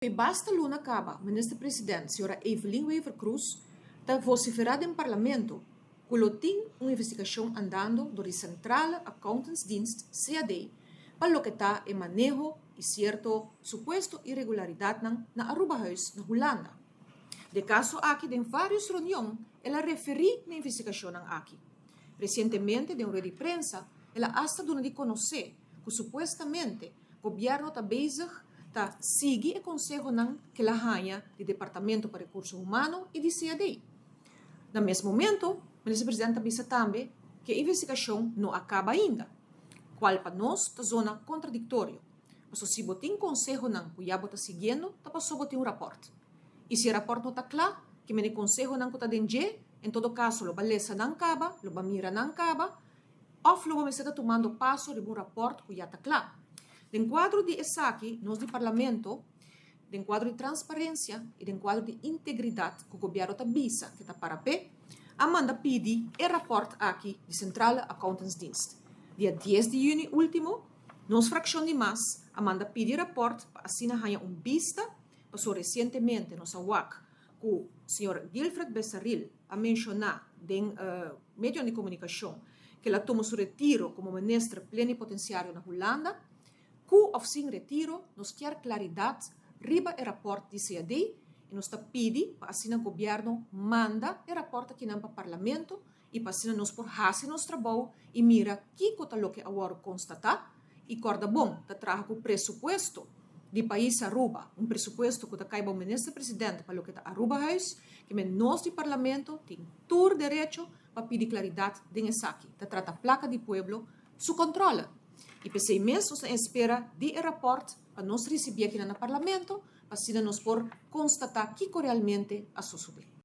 P'e basta luna caba, Minister President Sra. Evelyn Wever-Croes ta vocifera den Parlamento cu lo tin un investigacion andando dor di Centrale Accountantsdienst, CAD, pa loke ta e maneho y cierto supuesto irregularidadnan na Arubahuis na Hulanda. D'e caso aki den varios reunion el a referi n'e investigacionnan aki. Recientemente den un rueda di prensa el a hasta duna di conoce cu supuestamente Gobierno ta bezig ta sigui e consehonan ke la haña di Departamento pa Recurso Humano y di CAD. Na mes momento, Minister President ta bisa tambe ke e investigacion no a caba ainda, cual pa nos ta zona contradictorio, paso si bo tin consehonan cu ya bo ta siguiendo ta paso bo tin un raport. Y si e raport no ta cla, ke mene consehonan cu ta den dje, en todo caso lo ba lesa nan caba, lo ba mira nan caba, Òf lo bo mester ta tumando paso riba un rapòrt ku ya ta kla. Den kuadro di esaki nos di Parlamento, den kuadro di transparensia i den kuadro di integridat ku gobièrnu ta bisa ke ta para p'e, a manda pidi e rapòrt aki di Centrale Accountantsdienst. Dia dies di yüni último, nos frakshon di mas a manda pidi e rapòrt pa asina haña un bista, pasobra resientemente nos a wak ku señor Guilfred Besaril a menshoná den medionan di komunikashon ku el a tuma su retiro komo minister plenipotensiario na Hulanda. Ku òf sin retiro, nos kier klaridat riba e rapòrt di CAD i nos ta pidi pa asina gobièrnu manda e rapòrt akinan pa Parlamento i pa asina nos por hasi nos trabou i mira kiko ta loke a wòrdu konstatá i kòrda bon ta traha ku presupuesto di pais Aruba, un presupuesto ku ta kai bou Minister President pa loke ta Arubahuis, ke men nos di Parlamento tin tur derecho pa pidi klaridat den esaki. Ta trata plaka di pueblo su kòntròle i p'esei mes nos ta espera di e rapòrt pa nos risibí akinan na Parlamento pa asina nos por konstatá kiko realmente a sosodé.